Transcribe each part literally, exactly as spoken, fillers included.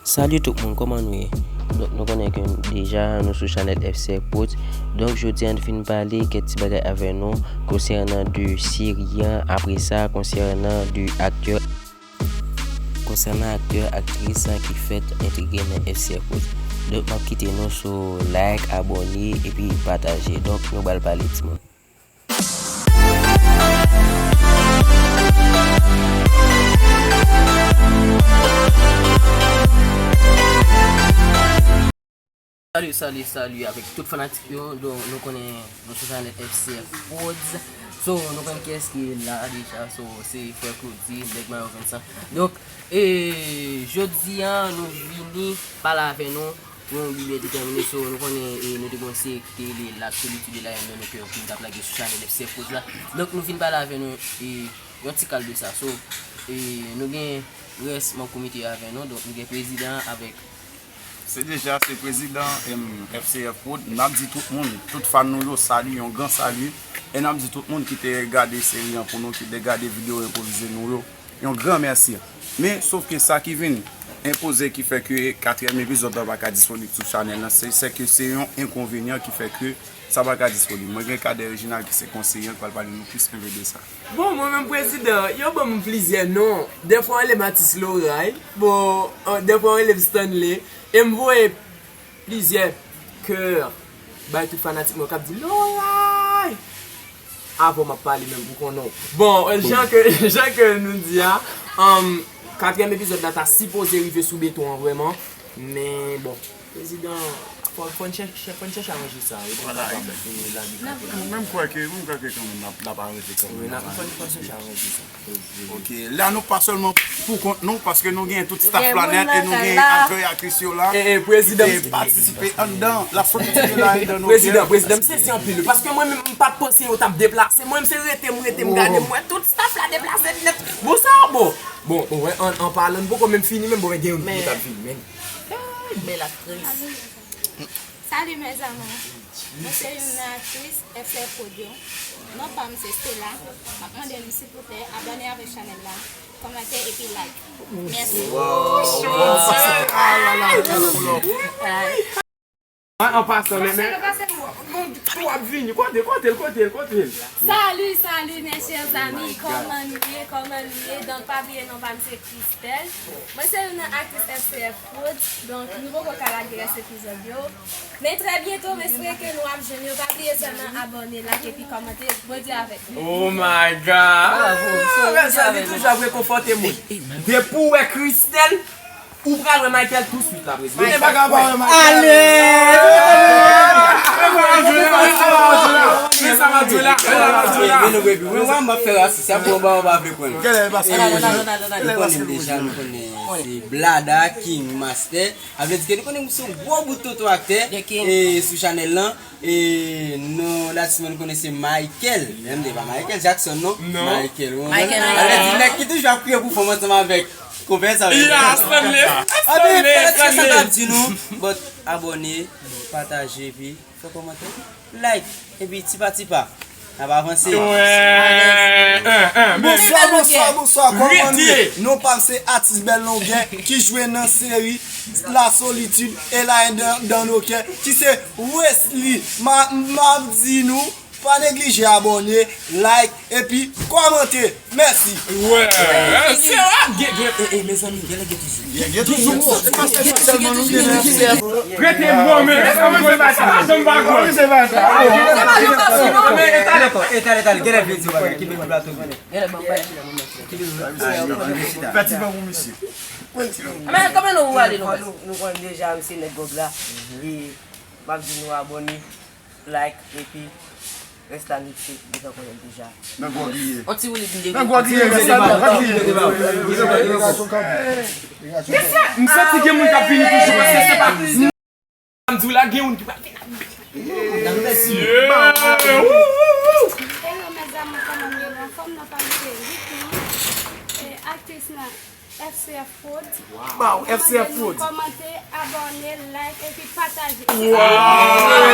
Salut tout moun, kòman nou ye? Donk, nou konnen ke deja nou sou chanèl F C F Prodz. Donk, jodi a, nou vin pale kèk ti bagay avè nou konsènan de seri an. Apre sa, konsènan de aktè, konsènan aktè, aktris an ki fèt entegre nan F C F Prodz. Donk, m ap kite nou sou like, abòne, epi pataje. Donk, nou pral pale, timoun. Salut, salut, salut avec tout fanatik yo. Donk, nou konnen nou sou chanèl F C F Prodz. So, nou konnen kiyès ki la deja. So, se frè Claudy, nèg Mayo Vincent. Donk, e, jodi a, nou vini pale avè nou pou yon bibè detèmine. So, nou konnen, e, nou te gen yon seri ki te rele La Solitude et la haine dans nos cœurs, ki nou t ap lage sou chanèl F C F Prodz la. Donk, nou vin pale avè nou, e, yon ti kal de sa. So, e, nou gen rès manm komite yo avè nou. Donk, nou gen prezidan avèk Se deja, se prezidan, em, F C F Prodz. N ap di tout moun, tout fan nou yo, sali, yon gran sali. E n ap di tout moun ki te gade seri an pou nou, ki te gade videyo enpwovize nou yo, yon gran mèsi. Men, sof ke sa ki vin enpoze, ki fè ke katriyèm epizòd la pa ka disponib sou chanèl lan, se, se ke se yon enkonvenyan ki fè ke sa pa ka disponib. Mwen gen Cadet Reginald ki se konseye an, ki pral pale nou plis enpe de sa. Bon, mwen menm prezidan, yo ban m plizyè non. Dèfwa yo rele m atis loray. Bon, an, dèfwa yo rele m Stanley. E m voye plizyè kè bay tout fanatik mwen k ap di loray avan m ap pale menm pou konnen w. Bon, jan ke, jan ke nou di a, um, katriyèm epizòd la ta sipoze rive sou beton an vrèman. Men bon, prezidan, fò, fò n chèche, fò n chèche aranje sa. Yo pa kapab, e, lage kanpe. Mwen, mwen kwè ke, mwen kwè ke kanmenm, l ap, l ap aranje kanmenm. Wi, n ap, fò n, fò n chèche aranje sa. Ok, la nou pa sèlman pou kont nou, paske nou gen tout staff la nèt e nou gen aktè e aktris yo la ki te patisipe anndan La Solitude et la haine dans nos cœurs. Prezidan, prezidan, m sezi anpil, wi, paske mwen menm, m pa t panse yo t ap deplase. Mwen, m se rete, m rete, m gade, m wè tout staff la deplase nèt. Bon, sa bon. Bon, bon, wè, an, an palan, m poko menm fini, menm bon, men gen youn ki t ap vini, men. Bèl aktris. Salut mes amours. Mwen se youn nan aktris F C F Prodz yo. Non pa m se Stella. M ap mande nou silvouplè abòne avèk chanèl la, kòmante epi like. Mèsi. An, an pasan, men, men, nou ap vini. Kote, kote l, kote l, kote l? Salut, salut mes chers amis, kòman nou ye, kòman nou ye? Donk, pa bliye non pa m se Christelle. Mwen se youn nan aktris F C F Prodz, donk nou poko ka lage rès epizòd yo. Men trè byento, m espere ke nou ap jwenn yo. Pa bliye sèlman abòne, like epi kòmante. Bondye avèk nou. Oh my God! Mèzanmi, toujou ap rekonfòte moun. Depi w wè Christelle, ou pral wè Michael touswit la, prezidan. Ou te pa ka pa wè Michael. Ale! Men sa m ap di w la, men sa m ap di w la. Men wè, m ap fè rasis, sa pou anba, anba vle pran. Kèlè pase? Nou konnen deja, nou konnen se Blada, King Master. A vle di ke nou konnen se yon gwo bout tonton aktè, e, sou chanèl lan. E non, latis mwen konnen se Michael. Menm de pa Michael Jackson, non. Michael, ou konprann? A vle di nèg ki toujou ap kriye pou fanm ansanm avèk konpè sa. Stanley. Stanley, Stanley. Sa m ap di nou, but abòne, pataje, epi fè kòmantè, like, epi tipa tipa. N ap avanse. Bonswa, bonswa, bonswa, kòman nou ye? Non pa m se atis Bèl Longè ki jwe nan seri La Solitude et la haine dans, dans nos cœurs, ki se Wesley. Ma, m ap di nou, pa neglije abòne, like, epi kòmante. Mèsi. Wè, se la, gen, gen, e, e, mezanmi, gen lè gen toujou. Gen, gen toujou. Se pa sèlman nou gen. Rete bon, men, èske mwen se pa sa? Janm pa kwè. Mwen se pa sa. Men, etale, etale, etale, gen lè vle di bagay, ki vin plato. Fè ti van pou misye. Men, kòman nou ale, nou? Nou, nou konnen deja, misye nèg gòg la. E, m ap di nou abòne. Like, epi rès la nou te deja konnen deja. Nan gwòg li ye. On ti woulit m depi. Nan gwòg li ye, mesye, nan gwòg li ye. M santi gen moun k ap vini toujou, paske se pa m di w la, gen youn ki pral vin ap beni. Mesye! Hello, mes amours, kòman nou ye? Anfòm nan pa m se Whitney, e, aktris nan F C F Prodz. Wow, F C F Prodz. Kòmante, abòne, like, epi pataje. Wow!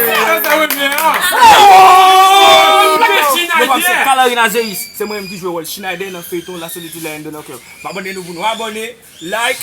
Sa, sa revyen, an. Oh! Nou pa se Kalarina Zeis. Se mwen menm ki jwe wòl Schneider nan feyton La Solitude et la haine dans nos cœurs. M ap mande nou pou nou abòne, like,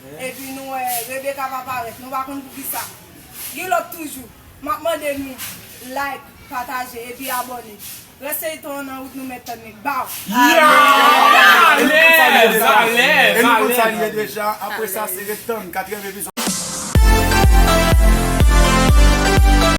Epi nou wè Rebecca pa parèt. Nou pa konn poukisa. Gen lòt toujou. M ap mande nou like, pataje, epi abòne. Rès feyton an nan wout nou mèt tann li. Baw! Alèz, alèz, E nou konn sa alèz. L ye deja. Apre sa, se ret tann katriyèm epizòd.